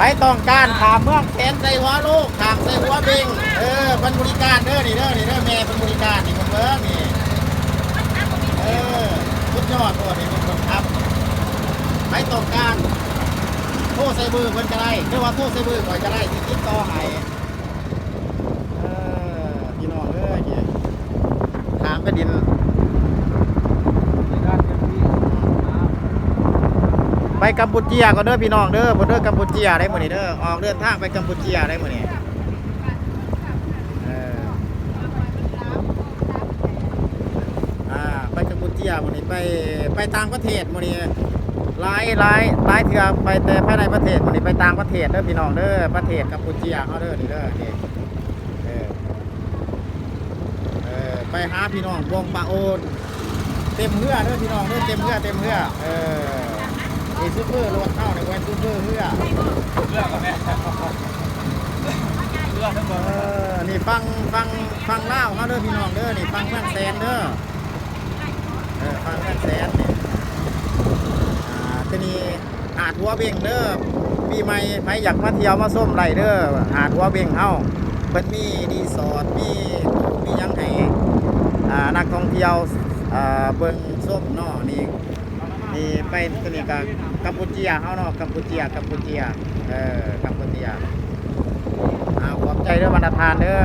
ໃຜຕ້ອງການຂ້າມເມືອງແສນໃສ່ຫົວໂລກ ຂ້າມໃສ່ຫົວເບັງ ເອີ ເພິ່ນບໍລິການເດີ ນີ້ເດີ ນີ້ເດີ ແມ່ເພິ່ນບໍລິການ ນີ້ເບິ່ງ ນີ້ ເອີ ສຸດຍອດໂພດ ນີ້ເພິ່ນຄົນຂັບ. ໃຜຕ້ອງການໂທໃສ່ເບີເພິ່ນກໍໄດ້ ຫຼືວ່າໂທໃສ່ເບີຂ້ອຍກໍໄດ້ ຊິຕິດຕໍ່ໃຫ້. ເອີ ພີ່ນ້ອງເອີຍ ຂ້າມແຜ່ນດິນ ໄປກຳປູເຈຍກ່ອນເດີພີ່ນ້ອງເດີ ເພິ່ນເດີ ກຳປູເຈຍໄດ໋ມື້ນີ້ເດີ ອອກເດີນທາງໄປກຳປູເຈຍໄດ໋ມື້ນີ້ ເອີ ອ່າ ໄປກຳປູເຈຍມື້ນີ້ ໄປ ໄປຕ່າງປະເທດມື້ນີ້ ຫຼາຍ ຫຼາຍ ຫຼາຍເທື່ອໄປແຕ່ພາຍໃນປະເທດ ມື້ນີ້ໄປຕ່າງປະເທດເດີພີ່ນ້ອງເດີ ປະເທດກຳປູເຈຍເຮົາເດີ ນີ້ເດີ ນີ້ ເອີ ເອີ ໄປຫາພີ່ນ້ອງວົງປະໂອນ ເຕັມເຮືອເດີພີ່ນ້ອງເດີ ເຕັມເຮືອ ເຕັມເຮືອ ເອີ ນີ້ໂຊເຟີລົດເຮົານີ້ ບໍ່ແມ່ນໂຊເຟີເຮືອ ເຮືອກໍແມ່ນ ເຮືອທັງໝົດ ເອີ ນີ້ຝັ່ງ ຝັ່ງ ຝັ່ງລາວເຮົາເດີພີ່ນ້ອງເດີ ນີ້ຝັ່ງເມືອງແສນເດີ ເອີ ຝັ່ງເມືອງແສນນີ້ ອ່າ ໂຕນີ້ຫາດຫົວເບັງເດີ ປີໃໝ່ໃຜຢາກມາທ່ຽວມາຊົມໄດ້ເດີ ຫາດຫົວເບັງເຮົາ ເພິ່ນມີຣີສອດ ມີຕູ້ ມີຫຍັງໃຫ້ ອ່າ ນັກທ່ອງທ່ຽວ ອ່າ ເບິ່ງຊົມເນາະ ນີ້ ນີ້ໄປໂຕນີ້ກໍກຳປູເຈຍເຮົາເນາະ ກຳປູເຈຍ ກຳປູເຈຍ ເອີ ກຳປູເຈຍ ເອົາ ຂອບໃຈເດີບັນດາທ່ານເດີ.